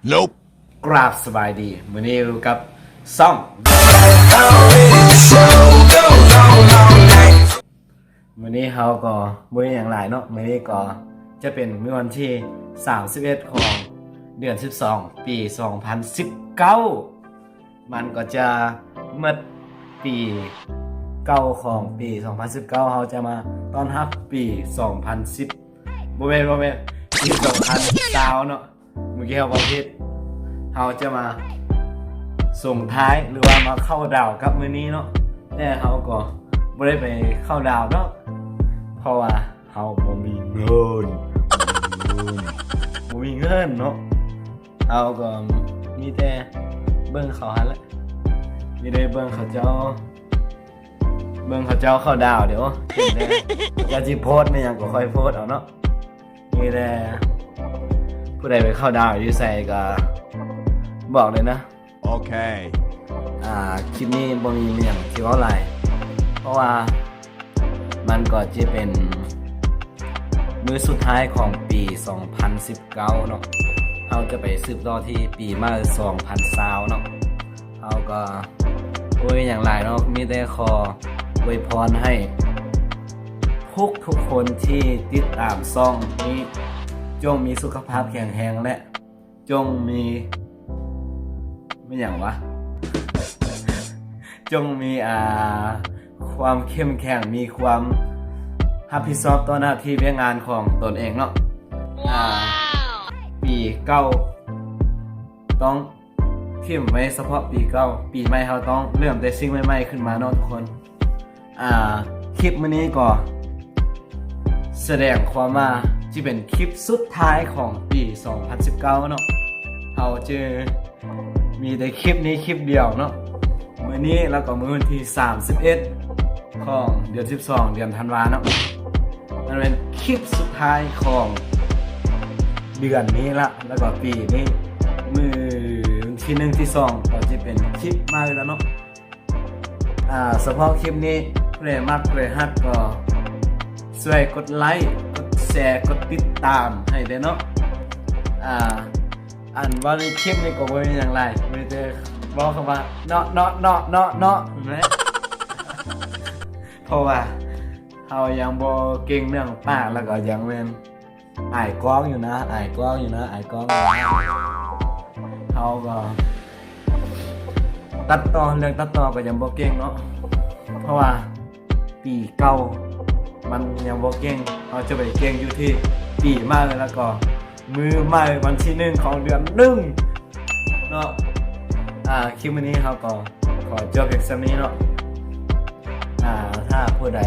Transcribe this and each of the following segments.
Nope. ກາບສະບາຍດີ ມື້ນີ້ຢູ່ກັບຊ່ອງ ມື້ນີ້ເຮົາກໍບໍ່ມີຫຍັງຫຼາຍເນາະ ມື້ນີ້ກໍຈະເປັນມື້ວັນທີສາມສິບເອັດຂອງເດືອນສິບສອງ ປີສອງພັນສິບເກົ້າ ມັນກໍຈະໝົດປີເກົ່າຂອງປີສອງພັນສິບເກົ້າ ເຮົາຈະມາຕ້ອນຮັບປີສອງພັນສິບ ບໍ່ແມ່ນ ບໍ່ແມ່ນ ປີສອງພັນຊາວເນາະ ເມື່ອກີ້ເຮົາເວົ້າຜິດ ເຮົາຈະມາສົ່ງທ້າຍ ຫຼືວ່າມາເຂົ້າດາວກັບມື້ນີ້ເນາະ ແຕ່ເຮົາກໍບໍ່ໄດ້ໄປເຂົ້າດາວເນາະ ເພາະວ່າເຮົາບໍ່ມີເງິນ ບໍ່ມີເງິນເນາະ ເຮົາກໍມີແຕ່ເບິ່ງເຂົາຫັ້ນແຫຼະ ມີແຕ່ເບິ່ງເຂົາເຈົ້າ ເບິ່ງເຂົາເຈົ້າເຂົ້າດາວເດ້ ເຫັນແຕ່ເຂົາເຈົ້າຊິໂພສແມ່ນຫຍັງກໍຄ່ອຍໂພສເອົາເນາະ ມີແຕ່ຜູ້ໃດໄປເຂົ້າດາວຢູ່ໃສກໍບອກເລີຍນະ ໂອເຄ ອ່າ ຄລິບນີ້ບໍ່ມີຫຍັງຊິເວົ້າຫຼາຍ ເພາະວ່າມັນກໍຈະເປັນມື້ສຸດທ້າຍຂອງປີສອງພັນສິບເກົ້າເນາະ ເຮົາຈະໄປສືບຕໍ່ທີ່ປີໃໝ່ສອງພັນຊາວເນາະ ເຮົາກໍບໍ່ມີຫຍັງຫຼາຍເນາະ ມີແຕ່ຂໍອວຍພອນໃຫ້ທຸກໆຄົນທີ່ຕິດຕາມຊ່ອງນີ້ ຈົ່ງມີສຸຂະພາບແຂງແຮງ ແລະ ຈົ່ງມີ ມີຫຍັງວະ ຈົ່ງມີ ອ່າ ຄວາມເຂັ້ມແຂງ ມີຄວາມຮັບຜິດຊອບຕໍ່ໜ້າທີ່ວຽກງານຂອງຕົນເອງເນາະ ອ່າ ປີເກົ່າຕ້ອງ ຖິ້ມໄວ້ສະເພາະປີເກົ່າ ປີໃໝ່ເຮົາຕ້ອງເລີ່ມແຕ່ສິ່ງໃໝ່ໆຂຶ້ນມາເນາະທຸກຄົນ ອ່າ ຄລິບມື້ນີ້ກໍສະແດງຄວາມວ່າຊິເປັນຄລິບສຸດທ້າຍຂອງປີສອງພັນສິບເກົ້າເນາະ ເຮົາຈະມີແຕ່ຄລິບນີ້ຄລິບດຽວເນາະ ມື້ນີ້ ແລ້ວກໍມື້ວັນທີສາມສິບເອັດຂອງເດືອນສິບສອງ ເດືອນທັນວາເນາະ ມັນເປັນຄລິບສຸດທ້າຍຂອງເດືອນນີ້ລະ ແລ້ວກໍປີນີ້ ມື້ວັນທີໜຶ່ງ ທີສອງ ກໍຈະເປັນຄລິບໃໝ່ແລ້ວເນາະ ອ່າ ສະເພາະຄລິບນີ້ ຜູ້ໃດມັກຜູ້ໃດຮັກກໍຊ່ວຍກົດໄລ ກົດແຊ ກົດຕິດຕາມໃຫ້ແດ່ເນາະ ອ່າ ອັນເວົ້າໃນຄລິບນີ້ກໍບໍ່ມີຫຍັງຫຼາຍ ມີແຕ່ເວົ້າຄຳວ່າ ເນາະ ເນາະ ເນາະ ເນາະ ເນາະ ເນາະ ເພາະວ່າເຮົາຍັງບໍ່ເກັ່ງເລື່ອງປາກ ແລ້ວກໍຍັງແມ່ນອາຍກ້ອງຢູ່ນະ ອາຍກ້ອງຢູ່ນະ ອາຍກ້ອງຢູ່ນະ ເຮົາກໍຕັດຕໍ່ ເລື່ອງຕັດຕໍ່ກໍຍັງບໍ່ເກັ່ງເນາະ ເພາະວ່າ ປີເກົ່າມັນຍັງບໍ່ເກັ່ງ ເຮົາຈະໄປເກັ່ງຢູ່ທີ່ປີໃໝ່ ແລ້ວກໍມື້ໃໝ່ ວັນທີໜຶ່ງຂອງເດືອນໜຶ່ງເນາະ ອ່າ ຄລິບມື້ນີ້ເຮົາກໍຂໍຈົບພຽງສ່ຳນີ້ເນາະ ອ່າ ຖ້າຜູ້ໃດ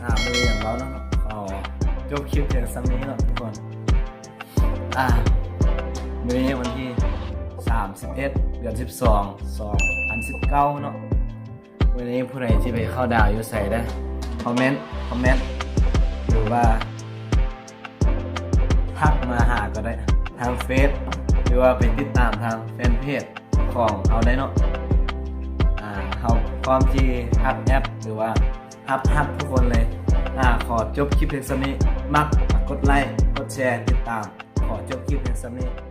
ອ່າ ບໍ່ມີຫຍັງເວົ້າເນາະ ຂໍຈົບຄລິບພຽງສ່ຳນີ້ເນາະທຸກຄົນ ອ່າ ມື້ນີ້ວັນທີສາມສິບເອັດ ເດືອນສິບສອງ ສອງພັນສິບເກົ້າເນາະ ມື້ນີ້ຜູ້ໃດຊິໄປເຂົ້າດາວຢູ່ໃສເດີ ຄອມເມັນ ຄອມເມັນ ຫຼືວ່າທັກມາຫາກໍໄດ້ ທາງເຟສ ຫຼືວ່າໄປຕິດຕາມທາງແຟນເພຈຂອງເຮົາໄດ້ເນາະ ອ່າ ເຮົາພ້ອມທີ່ຮັບແອັດ ຫຼືວ່າຮັບ ຮັບທຸກຄົນເລີຍ ອ່າ ຂໍຈົບຄລິບພຽງສ່ຳນີ້ ມັກ ກົດໄລ ກົດແຊ ຕິດຕາມ ຂໍຈົບຄລິບພຽງສ່ຳນີ້.